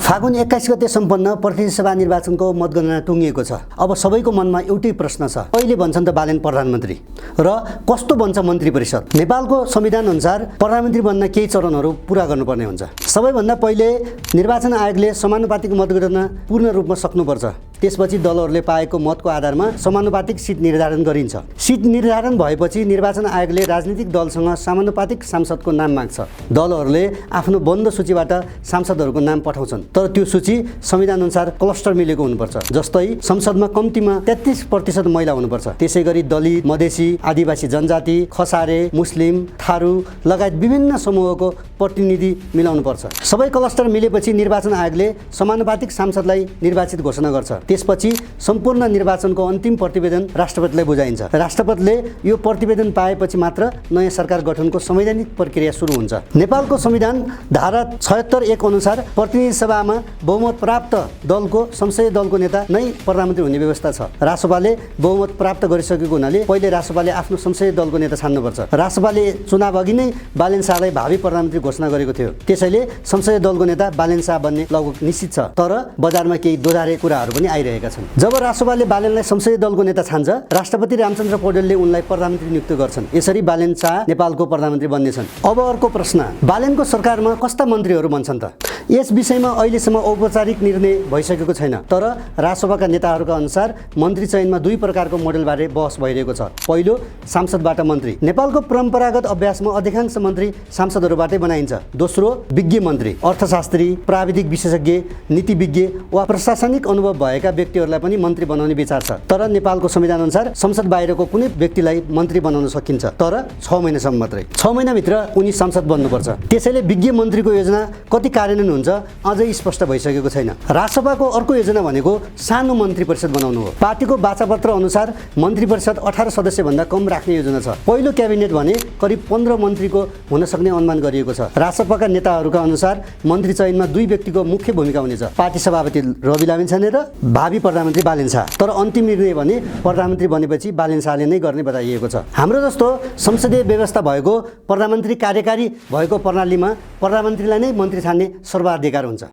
फागुन 21 गते सम्पन्न प्रतिनिधि सभा निर्वाचनको मतगणना टुङ्गिएको छ। अब सबैको मनमा एउटै प्रश्न छ, कहिले बन्छन् त बालेन प्रधानमन्त्री र कस्तो बन्छ मन्त्री परिषद? नेपालको संविधान अनुसार प्रधानमन्त्री बन्न केही चरणहरू पूरा गर्नुपर्ने हुन्छ। सबैभन्दा पहिले निर्वाचन आयोगले समानुपातिक मतगणना पूर्ण रूपमा सक्नुपर्छ। त्यसपछि दलहरूले पाएको मतको आधारमा समानुपातिक सिट निर्धारण गरिन्छ। सिट निर्धारण भएपछि निर्वाचन आयोगले राजनीतिक दलसँग समानुपातिक सांसदको नाम माग्छ। दलहरूले आफ्नो बन्द सूचीबाट सांसदहरूको नाम पठाउँछन्, तर त्यो सूची संविधान अनुसार क्लस्टर मिलेको हुनुपर्छ। जस्तै संसदमा कम्तीमा 33% महिला हुनुपर्छ। त्यसैगरी दलित, मधेसी, आदिवासी जनजाति, खसारे, मुस्लिम, थारू लगायत विभिन्न समूहको प्रतिनिधि मिलाउनुपर्छ। सबै क्लस्टर मिलेपछि निर्वाचन आयोगले समानुपातिक सांसदलाई निर्वाचित घोषणा गर्छ। त्यसपछि सम्पूर्ण निर्वाचनको अन्तिम प्रतिवेदन राष्ट्रपतिलाई बुझाइन्छ। राष्ट्रपतिले यो प्रतिवेदन पाएपछि मात्र नयाँ सरकार गठनको संवैधानिक प्रक्रिया सुरु हुन्छ। नेपालको संविधान धारा 76(1) अनुसार प्रतिनिधि सभामा बहुमत प्राप्त दलको संसदीय दलको नेता नै प्रधानमन्त्री हुने व्यवस्था छ। रासोपाले बहुमत प्राप्त गरिसकेको हुनाले पहिले रासोपाले आफ्नो संसदीय दलको नेता छान्नुपर्छ। रासोपाले चुनाव अघि नै बालेन शाहलाई भावी प्रधानमन्त्री घोषणा गरेको थियो। त्यसैले संसदीय दलको नेता बालेन शाह बन्ने लगभग निश्चित छ। तर बजारमा केही दोधारे कुराहरू पनि आइरहेका छन्। जब रासोपाले बालेनलाई संसदीय दलको नेता छान्छ, राष्ट्रपति रामचन्द्र पौडेलले उनलाई प्रधानमन्त्री नियुक्त गर्छन्। यसरी बालेन शाह नेपालको प्रधानमन्त्री बन्नेछन्। अब अर्को प्रश्न, बालेनको सरकारमा कस्ता मन्त्रीहरू बन्छन् त? यस विषयमा अहिलेसम्म औपचारिक निर्णय भइसकेको छैन। तर रासोपाका नेताहरूका अनुसार मन्त्री चयनमा दुई प्रकारको मोडेलबारे बहस भइरहेको छ। पहिलो, सांसदबाट मन्त्री। नेपालको परम्परागत अभ्यासमा अधिकांश मन्त्री सांसदहरूबाटै बनाइन्छ। दोस्रो, विज्ञ मन्त्री, अर्थशास्त्री, प्राविधिक विशेषज्ञ, नीतिविज्ञ वा प्रशासनिक अनुभव भएका व्यक्तिहरूलाई पनि मन्त्री बनाउने विचार छ। तर नेपालको संविधान अनुसार संसद बाहिरको कुनै व्यक्तिलाई मन्त्री बनाउन सकिन्छ, तर 6 महिनासम्म मात्रै। 6 महिनाभित्र उनी सांसद बन्नुपर्छ। त्यसैले विज्ञ मन्त्रीको योजना कति कार्यान्वयन हुन्छ अझै स्पष्ट भइसकेको छैन। रासोपाको अर्को योजना भनेको सानो मन्त्री परिषद बनाउनु हो। पार्टीको वाचापत्र अनुसार मन्त्री परिषद 18 सदस्यभन्दा कम राख्ने योजना छ। पहिलो क्याबिनेट भने करिब 15 मन्त्रीको हुन सक्ने अनुमान गरिएको छ। रासोपाका नेताहरूका अनुसार मन्त्री चयनमा दुई व्यक्तिको मुख्य भूमिका हुनेछ, पार्टी सभापति रवि लामिछाने र भावी प्रधानमन्त्री बालेन शाह। तर अन्तिम निर्णय भने प्रधानमन्त्री बनेपछि बालेन शाहले नै गर्ने बताइएको छ। हाम्रो जस्तो संसदीय व्यवस्था भएको प्रधानमन्त्री कार्यकारी भएको प्रणालीमा प्रधानमन्त्रीलाई नै मन्त्री छान्ने सर्वाधिकार हुन्छ।